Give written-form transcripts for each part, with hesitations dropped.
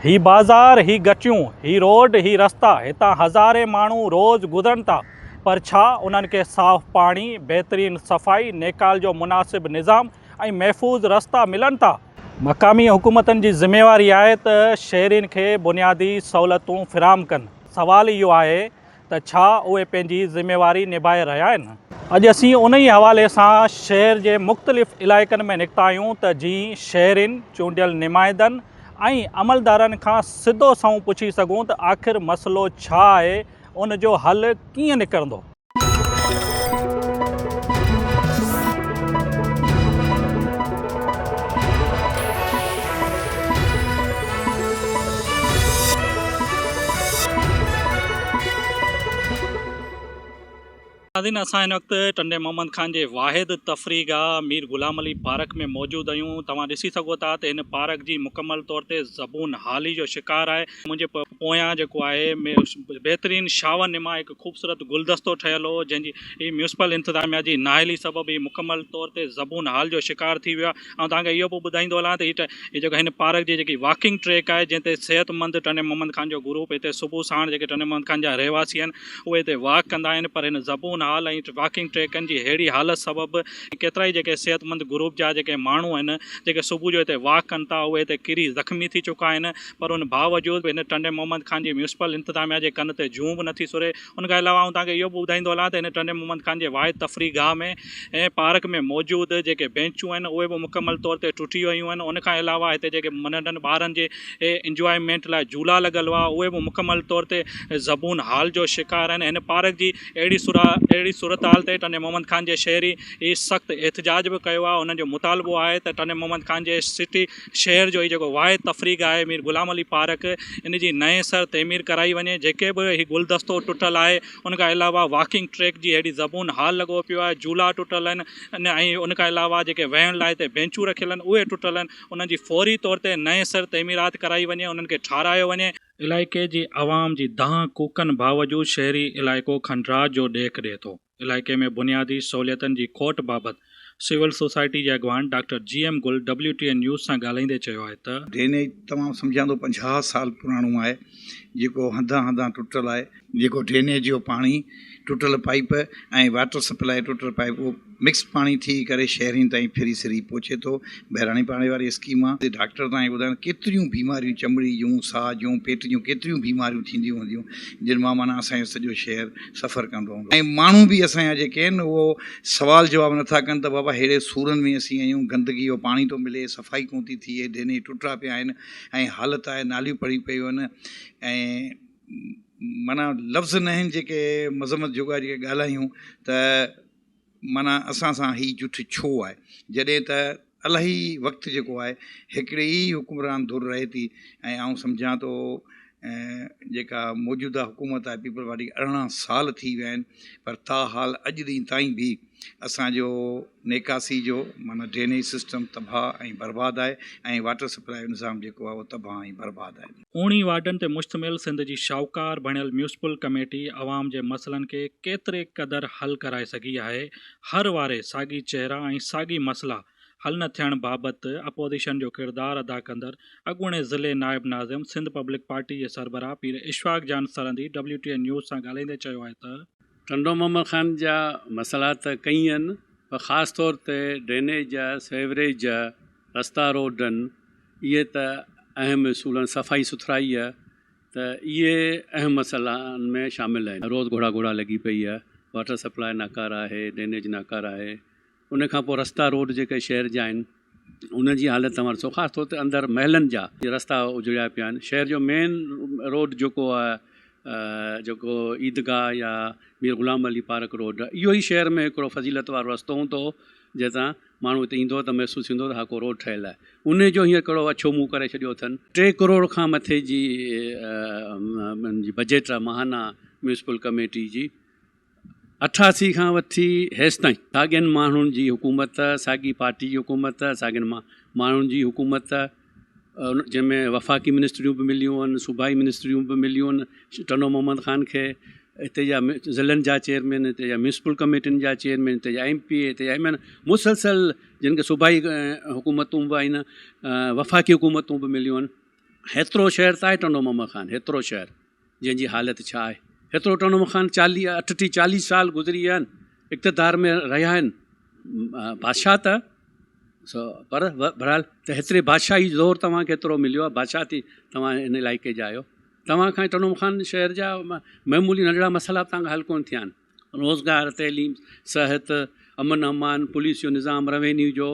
هي بازار، هي گهٽيون، هي روڊ، هي رستا، هتان هزارين ماڻهو روز گذرن ٿا، پر ڇا انهن کي صاف پاڻي، بهترين صفائي، نيڪال جو مناسب نظام ۽ محفوظ رستا ملن ٿا؟ مقامي حڪومتن جي ذميواري آهي ته شهرين کي بنيادي سهولتون فراهم ڪن. سوال اهو آهي ته ڇا اهي پنهنجي ذميواري نڀائي رهيا آهن؟ اڄ اسين انهي حوالي سان شهر جي مختلف علائقن ۾ نڪتا آهيون ته جيئن شهرين، چونڊيل نمائندن ۽ عملدارن کان سڌو سنئون پڇي سگهون ته آخر مسئلو ڇا آهي، ان جو حل ڪيئن نڪرندو؟ ناظرين اسان هن وقت ٽنڊي محمد خان جي واحد تفريح گاهه مير غلام علي پارڪ ۾ موجود آهيون توهان ڏسي سگهو ٿا ته هن پارڪ جي مڪمل طور تي زبون حالي جو شڪار آهي منهنجي پويان جيڪو آهي بهترين شاور نما هڪ خوبصورت گلدستو ٺهيل هو جنهن جي هي ميونسپل انتظاميا جي نااهلي سبب هي مڪمل طور تي زبون حال جو شڪار ٿي ويو آهي آئون توهان کي اهو به ٻڌائيندو هلان ته هي جيڪو هن پارڪ جي جيڪي واڪنگ ٽريڪ آهي جنهن تي صحت مند ٽنڊي محمد خان جو گروپ هتي صبح ساڻ جيڪي ٽنڊي محمد خان جا رهواسي آهن اهي هتي واڪ ڪندا آهن پر هن زبون حال ۽ واڪنگ ٽريڪن جي ههڙي حالت سبب ڪيترائي جيڪي صحت مند گروپ جا جيڪي ماڻهو آهن جيڪي صبح جو هتي واڪ ڪن ٿا اهي هتي ڪري زخمي ٿي چڪا آهن پر ان باوجود هن ٽنڊي محمد خان جي ميونسپل انتظاميا جي ڪن تي جون به نٿي سري. ان کان علاوه آئون توهان کي اهو به ٻڌائيندو هلان ته هن ٽنڊي محمد خان جي واحد تفريح گاهه ۾ ۽ پارڪ ۾ موجود جيڪي بينچون آهن اهي به مڪمل طور تي ٽٽي ويون آهن ان کان علاوه هتي جيڪي ننڍن ٻارن جي انجوائمينٽ لاء جهولا لڳل هئا اهي به مڪمل طور تي زبون حال جو شڪار آهن هن پارڪ جي اهڙي اهڙي صورتحال تي ٽنڊي محمد خان جي شهري سخت احتجاج به ڪيو آهي انهن جو مطالبو آهي ته ٽنڊي محمد خان جي سٽي شهر جو هي جيڪو واحد تفريح گاهه آهي مير غلام علي پارڪ ان جي نئين سر تعمير ڪرائي وڃي جيڪي به هي گلدستو ٽٽل آهي ان کان علاوه واڪنگ ٽريڪ جي هيڏي زبون حال لڳو پيو آهي جهولا ٽٽل آهن ۽ ان کان علاوه جيڪي ويهڻ لاء هتي بينچون رکيل آهن اهي ٽٽل آهن انهن جي فوري طور تي نئين سر تعميرات ڪرائي وڃي انهن کي ٺارايو وڃي. علائقي جي عوام جي دانهن ڪوڪن باوجود شهري علائقو کنڊرات جو ڏيک ڏئي ٿو. علائقي ۾ بنيادي سهوليتن جي کوٽ بابت سول سوسائٽي جي اڳواڻ doctor G M Gul W T N news سان ڳالهائيندي چيو آهي ته. ڊرينيج تمام سمجهان ٿو 50 سال پراڻو آهي جيڪو هنڌان هنڌان ٽٽل آهي. جيڪو ڊرينيج جو پاڻي ٽٽل پائيپ ۽ واٽر سپلاء ٽٽل پائيپ اهو مڪس پاڻي ٿي ڪري شهرين تائين ڦري سري پهچي ٿو. بهراڻي پاڻي واري اسڪيم آ. ڊاڪٽر تائين ٻڌائن ڪيتريون بيماريون چمڙي جون ساهه جون پيٽ جون ڪيتريون بيماريون ٿينديون هونديون جن مان معنيٰ اسان جو سڄو شهر سفر ڪندو هوندو ۽ ماڻهو به اسان جا جيڪي آهن اهو سوال جواب نٿا ڪن ته بابا ههڙي سورن ۾ اسين آهيون گندگي جو پاڻي ٿو ملي صفائي ڪونه ٿي ٿئي ڊرينيج ٽٽا پيا آهن ۽ حالت آهي ناليون پڙي پيون آهن ۽ معنيٰ لفظ نه آهن جيڪي مذمت جوڳا جيڪي ڳالهايون ته معنيٰ اسان سان هي جٺ ڇو آهي جڏهن ته الاهي وقت جيڪو آهي هڪڙي ئي حڪمران ڌر رهي ٿي ۽ آئون سمجهان ٿو جيڪا موجوده حڪومت آهي پيپلز پارٽي 18 سال ٿي ويا آهن پر تاحال اڄ ڏينهن تائين به اسان جو نيڪاسي جو معنيٰ ڊرينيج سسٽم تباهه ۽ برباد آهي ۽ واٽر سپلاء جو نظام جيڪو آهي اهو تباهه ۽ برباد آهي. اوڻي وارڊن تي مشتمل سنڌ جي شاهوڪار بڻيل ميونسپل ڪميٽي عوام جي مسئلن کي ڪيتري قدر حل ڪرائي سگهي آهي، هر واري ساڳي چهرا ۽ ساڳي مسئلا حل نه ٿيڻ بابت اپوزيشن جو ڪردار ادا ڪندڙ اڳوڻي ضلعي نائب ناظم سنڌ پبلڪ پارٽي جي سربراهه Pir Ashfaq Jan Sirhindi W T N news سان ڳالهائيندي چيو آهي ته. ٽنڊو محمد خان جا مسئلا ته ڪئين آهن پر خاص طور تي ڊرينيج، سيوريج، رستا روڊ آهن اهي ته اهم اصول آهن صفائي سٿرائي آهي ته اهي اهم مسئلن ۾ شامل آهن. روز گهوڙا گهوڙا لڳي پئي آهي واٽر سپلاء ناڪاره آهي ڊرينيج ناڪاره آهي ان کان پوء رستا روڊ جيڪي شهر جا آهن انهن جي حالت توهان ڏسو خاص طور تي اندر محلن جا رستا اجڙيا پيا آهن شهر جو مين روڊ جيڪو آهي جيڪو عيدگاهه يا مير غلام علي پارڪ روڊ اهو ئي شهر ۾ هڪڙو فضيلت وارو رستو هوندو هو جنهن سان ماڻهو هتي ايندو هو ته محسوس ٿيندو هو ته ها ڪو روڊ ٺهيل آهي ان جو هينئر ڪهڙو اڇو منهن ڪري ڇڏيو اٿن 3 ڪروڙ کان مٿي جي بجيٽ آهي ماهانه ميونسپل ڪميٽي جي 88 کان وٺي هيستائين ساڳين ماڻهن جي حڪومت، ساڳي پارٽي جي حڪومت، ساڳين ماڻهن جي حڪومت جنهن ۾ وفاقي منسٽريون به مليون آهن، صوبائي منسٽريون به مليون آهن، ٽنڊو محمد خان کي هتي جا ضلعن جا چيئرمين، هتي جا ميونسپل ڪميٽين جا چيئرمين، هتي جا ايم پي اي، هتي جا ايم اين مسلسل جن کي صوبائي حڪومتون به آهن، وفاقي حڪومتون به مليون آهن. هيترو شهر ته آهي ٽنڊو محمد خان هيترو شهر جنهن جي حالت ڇا آهي هيترو ٽنڊو محمد خان چاليهه اٺٽيهه چاليهه سال گذري ويا آهن اقتدار ۾ رهيا آهن بادشاهه ته سو پر بهرحال ته هيتري بادشاهي زور توهان کي ايترو مليو آهي بادشاهه ٿي توهان هن علائقي جا آهيو توهان کان ٽنڊو محمد خان شهر جا معمولي ننڍڙا مسئلا به توهان کان حل ڪونه ٿيا آهن روزگار، تعليم، صحت، امن امان، پوليس جو نظام، روينيو جو،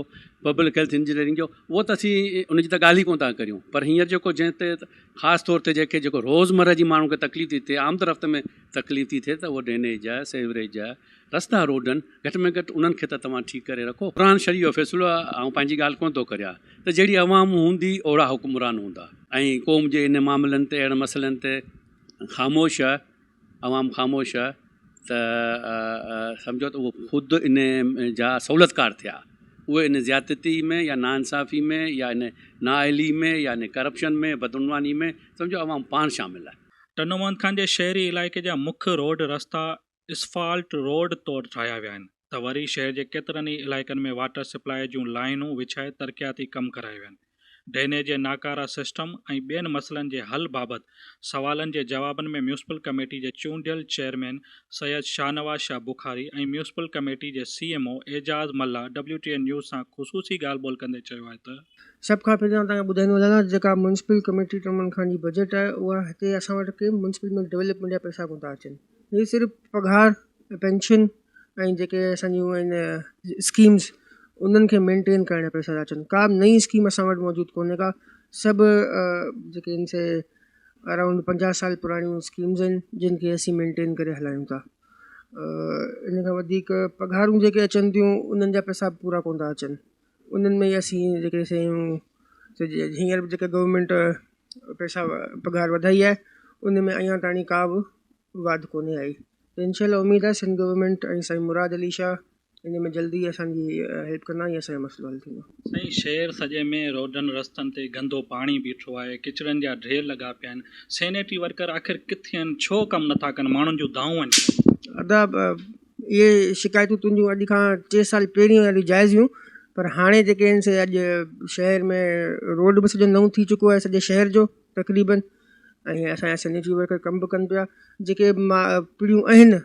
پبلڪ هيلٿ انجنيئرنگ جو اهو ته اسين ان جي ته ڳالهه ئي ڪونه ٿا ڪريون پر هينئر جيڪو جنهن تي خاص طور تي جيڪي جيڪو روزمره جي ماڻهن کي تڪليف ٿي ٿئي آمد رفت ۾ تڪليف ٿي ٿئي ته اهو ڊرينيج آهي سيوريج آهي رستا روڊ آهن گهٽ ۾ گهٽ انهن کي ته توهان ٺيڪ ڪري رکو. قرآن شريف جو فيصلو آهي آئون پنهنجي ڳالهه ڪونه ٿو ڪريان ته جهڙي عوام هوندي اوهڙا حڪمران هوندا ۽ قوم جي ان معاملن تي اهڙن مسئلن تي خاموش آهي عوام خاموش آهي ته سمجهو ته اهو خود ان جا سهولتڪار ٿيا اهي ان زيادتي ۾ يا ناانصافي ۾ يا ان نااهلي ۾ يا ان ڪرپشن ۾ بدعنواني ۾ سمجهو عوام پاڻ شامل آهي. ٽنڊو محمد خان جي شهري علائقي جا مک روڊ رستا اسفالٽ روڊ طور ٺاهيا ويا آهن ته وري شهر جي ڪيترن ئي علائقن ۾ واٽر سپلاء جون لائينون وڇائي ترقياتي ڪم ڪرايا ويا آهن. ڊرينيج جي ناڪاره سسٽم ۽ ٻين مسئلن جي حل بابت سوالن جي جوابن ۾ ميونسپل ڪميٽي جي چونڊيل chairman Syed Shahnawaz Shah Bukhari ۽ municipal committee جي C M O Ejaz Mallah W T N news سان خصوصي ڳالهه ٻولهه ڪندي چيو آهي ته. سڀ کان پهريان توهان کي ٻڌائيندو هلان ته جيڪا ميونسپل ڪميٽي ٽنڊو خان جي بجيٽ آهي اها هتي اسان وٽ ڪي ميونسپل ۾ ڊولپمينٽ جا پئسا ڪونه ٿا اچن هي صرف پگهار پينشن ۽ جيڪي اسان جون آهن اسڪيمز انهن کي مينٽين ڪرڻ جا پئسا ٿا اچن ڪا به نئين اسڪيم اسان وٽ موجود ڪونهي ڪا سڀ جيڪي آهن سي ارائونڊ 50 سال پراڻيون اسڪيمز آهن جن کي اسين مينٽين ڪري هلايون ٿا ان کان وڌيڪ پگهارون جيڪي اچن ٿيون انهن جا پئسا به پورا ڪونه ٿا اچن انهن ۾ ئي اسين جيڪي شيون هينئر به جيڪا گورنمينٽ پئسا پگهار وڌائي آهي ان ۾ اڃا تاڻي ڪا به واڌ ڪونهي آئي ته انشاء الله اميد آهي سنڌ گورنمينٽ ۽ سائين مراد علي شاهه ان ۾ جلدي اسان جي هيلپ ڪندا ۽ اسان جو مسئلو حل ٿيندو. سائين شهر سڄي ۾ روڊن رستن تي گندو پاڻي بيٺو آهي ڪچرن جا ڍير لڳا پيا آهن سينيٽري ورڪر آخر ڪٿي آهن ڇو ڪم نٿا ڪن ماڻهن جون دانهون آهن سائين. ادا اهي شڪايتون تنهنجون اڄ کان ٽي سال پهريون ڏاڍيون جائز هيون پر هاڻي جيڪي آهن سي اڄ شهر ۾ روڊ به سڄو نئون ٿي چڪو آهي سڄي شهر جو تقريبن ۽ اسان جا سينيٽري ورڪر ڪم به ڪن پيا جيڪي پيڙهيون آهن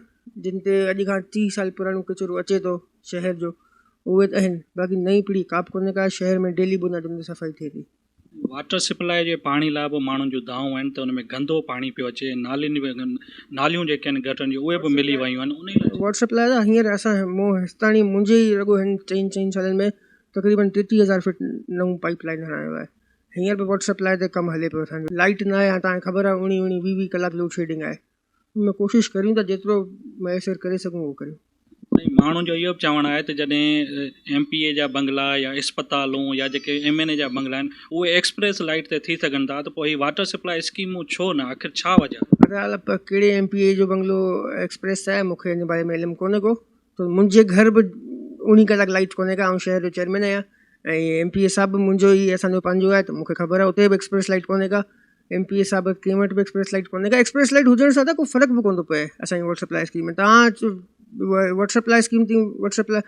جن تي اڄ کان 30 سال پراڻو ڪچرو اچي ٿو شهر جو اهي ته آهن باقي نئين پيڙهي ڪا به ڪونهي ڪا شهر ۾ ڊيلي بنيادن تي صفائي ٿئي ٿي. واٽر سپلاء جي پاڻي لاء به ماڻهن جون دانهون آهن ته ان ۾ گندو پاڻي پيو اچي نالين ناليون جيڪي آهن گٽرن جون اهي به ملي ويون آهن انهي لاء. واٽر سپلاء ته هينئر اسان مون هيستاڻي منهنجي ئي رڳو هن چئن چئن سالن ۾ تقريبن 33 هزار فٽ نئون پائيپ لائين هڻايو آهي هينئر به واٽر سپلاء تي ڪم هلي پيو اسان جو لائيٽ نه آهي توهان کي خبر آهي اوڻيهه اوڻيهه ويهه ويهه ڪلاڪ لوڊ شيڊنگ آهي ان ۾ ڪوشش ڪريون ٿا جيترو ميسر ڪري سگهون اهو ڪريون. سائين ماڻهن جو اهو به چوڻ آهي ته جڏهن ايم پي اي جا بنگلا يا اسپتالون يا جيڪي ايم اين اي جا بنگلا آهن اهي ايڪسپريس لائيٽ تي ٿي سگهن ٿا ته پوء هي واٽر سپلاء اسڪيمون ڇو نه آخر ڇا وجه آهي؟ ادا الائي ڪهڙي ايم پي اي جو بنگلو ايڪسپريس آهي مون کي ان باري ۾ علم ڪونهي ڪو ته منهنجي گهر به 19 ڪلاڪ لائيٽ ڪونهي ڪا آئون شهر جو چيئرمين آهيان ۽ ايم پي اي صاحب به منهنجو ئي اسان جو پنهنجو آهي ته مونکي خبر آهي اتي به ايڪسپريس لائيٽ ڪونهي ڪا ايم پي اي صاحب ڪنهن وٽ به ايڪسپريس لائيٽ ڪونهي ڪا ايڪسپريس لائيٽ هجڻ سان ته ڪو فرق به ڪونه ٿو پئي اسان جي واٽر سپلاء اسڪيم ۾ تان واٽر سپلاء اسڪيم ٿي واٽر سپلاء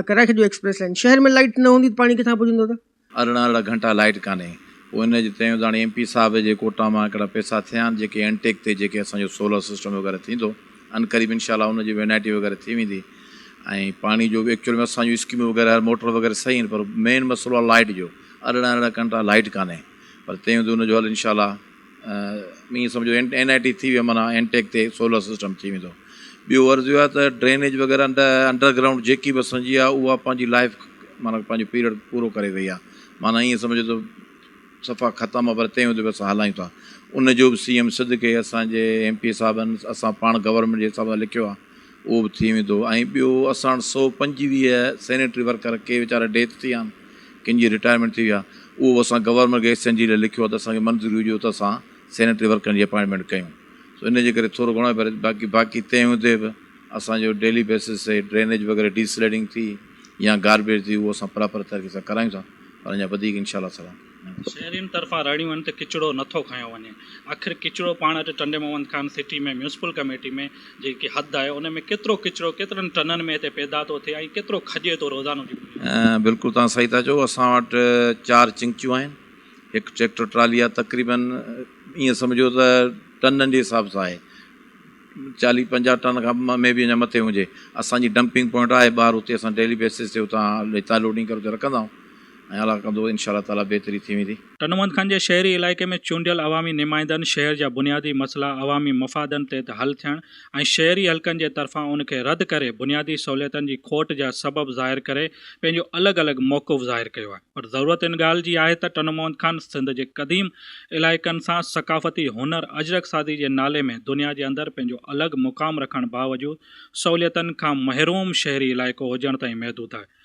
ڪرائي ڇڏيو ايڪسپريس لائين شهر ۾ لائيٽ نه هوندي ته پاڻي ڪٿان پڄندو ته 18 18 گهنٽا لائيٽ ڪانهي پوء ان جي چيون ته هاڻي ايم پي صاحب جي ڪوٽا مان هڪڙا پئسا ٿيا آهن جيڪي اينٽيڪ تي جيڪي اسان جو سولر سسٽم وغيره ٿيندو عنقريب انشاء الله ان جي به اين آء ٽي وغيره ٿي ويندي ۽ پاڻي جو به ايڪچوئل ۾ اسان جون اسڪيمون وغيره موٽر وغيره صحيح آهن پر مين مسئلو آهي لائيٽ جو 18 18 گهنٽا لائيٽ ڪانهي پر تنهن هوندي ان جو حل انشاء الله ائين سمجهو اين آء ٽي ٿي ويو معنيٰ اينٽيڪ تي سولر سسٽم ٿي ويندو ٻيو عرض اهو آهي ته ڊرينيج وغيره انڊر گرائونڊ جيڪي به اسان جي آهي اها پنهنجي لائف معنيٰ پنهنجو پيريڊ پورو ڪري وئي آهي معنيٰ ائين سمجهو ته صفا ختم آهي پر تنهن هوندي به اسان هلايون ٿا ان جو به سي ايم سڌ کي اسان جي ايم پي صاحبن اسان پاڻ گورنمينٽ جي حساب سان لکيو آهي اهو به ٿي ويندو ۽ ٻيو اسان وٽ 125 سينيٽري ورڪر ڪي ويچارا ڊيٿ ٿي ويا آهن ڪن جي رٽائرمينٽ ٿي وئي آهي اهو به اسان گورنمينٽ کي ايس اين جي لاء لکيو آهي ته اسان کي منظوري ڏيو ته اسان سينيٽري ورڪرن جي اپائنٽمينٽ ڪيون سو ان جي ڪري ٿورو گهڻو پر باقي باقي تنهن هوندي به اسان جو ڊيلي بيسز تي ڊرينيج وغيره ڊي سليڊنگ ٿي يا گاربيج ٿي اهو اسان پراپر طريقي سان ڪرايون ٿا پر اڃا وڌيڪ انشاء الله تعالي. شهرين طرفان رڙيون آهن ته ڪچڙو نٿو کنيو وڃي آخر ڪچڙو پاڻ وٽ Tando Muhammad Khan city ۾ municipal committee ۾ جيڪي حد آهي ان ۾ ڪيترو ڪچڙو ڪيترن ٽنن ۾ هتي پيدا ٿو ٿئي ۽ ڪيترو کڄي ٿو روزانو جي بنياد تي. بلڪل توهان صحيح ٿا چئو اسان وٽ چار چنگچيون آهن. هڪ ٽريڪٽر ٽرالي آهي تقريبن ائين سمجهو ته ٽنن جي حساب سان آهي چاليهه پنجاهه ٽن کان مي بي اڃا مٿي هجي اسان جي ڊمپنگ پوائنٽ آهي ٻاهر اتي اسان ڊيلي بيسز تي اتان ريتا لوڊنگ ڪري اتي رکندا آهيون ۽ الله ڪندو انشاء الله تعالي بهتري ٿي ويندي. ٽنڊومحمد خان جي شهري علائقي ۾ چونڊيل عوامي نمائندن شهر جا بنيادي مسئلا عوامي مفادن تحت حل ٿيڻ ۽ شهري حلقن جي طرفان ان کي رد ڪري بنيادي سهوليتن جي کوٽ جا سبب ظاهر ڪري پنهنجو الڳ الڳ موقف ظاهر ڪيو آهي پر ضرورت ان ڳالهه جي آهي ته ٽنڊو محمد خان سنڌ جي قديم علائقن سان ثقافتي هنر اجرڪ سازي جي نالي ۾ دنيا جي اندر پنهنجو الڳ مقام رکڻ باوجود سهوليتن کان محروم شهري علائقو هجڻ تائين محدود آهي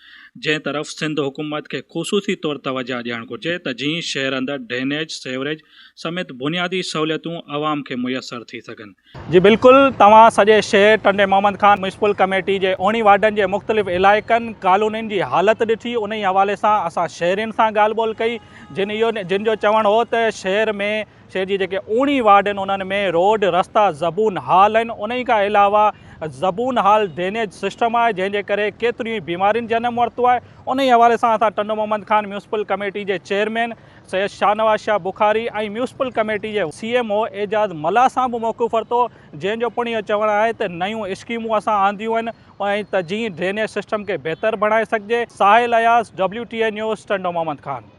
جنهن طرف سنڌ حڪومت کي خصوصي طور توجهه ڏيڻ گهرجي ته جيئن شهر اندر ڊرينيج، سيوريج سميت بنيادي سهوليتون عوام کي ميسر ٿي سگهن. جي بلڪل توهان سڄي شهر ٽنڊي محمد خان ميونسپل ڪميٽي جي اوڻي وارڊن جي مختلف علائقن، ڪالونين جي حالت ڏٺي انهي حوالي سان اسان شهرين سان ڳالهه ٻولهه ڪئي جن اهو جن جو چوڻ هو ته شهر ۾ شهر جي جيڪي اوڻي وارڊ آهن انهن ۾ روڊ رستا زبون حال آهن انهي کان علاوه زبون حال ڊرينيج سسٽم آهي جنهن جي ڪري ڪيتريون ئي بيمارين جنم ورتو آهي انهي حوالي سان اسان ٽنڊو محمد خان ميونسپل ڪميٽي جي chairman Syed Shahnawaz Shah Bukhari ۽ municipal committee جي سي ايم او اعجاز ملاح سان به موقف ورتو جنهن جو پڻ اهو چوڻ آهي ته نيون اسڪيمون اسان آنديون آهن ۽ ته جيئن ڊرينيج سسٽم کي بهتر بڻائي سگهجي Sahil Ayaz W T A news Tando Muhammad Khan.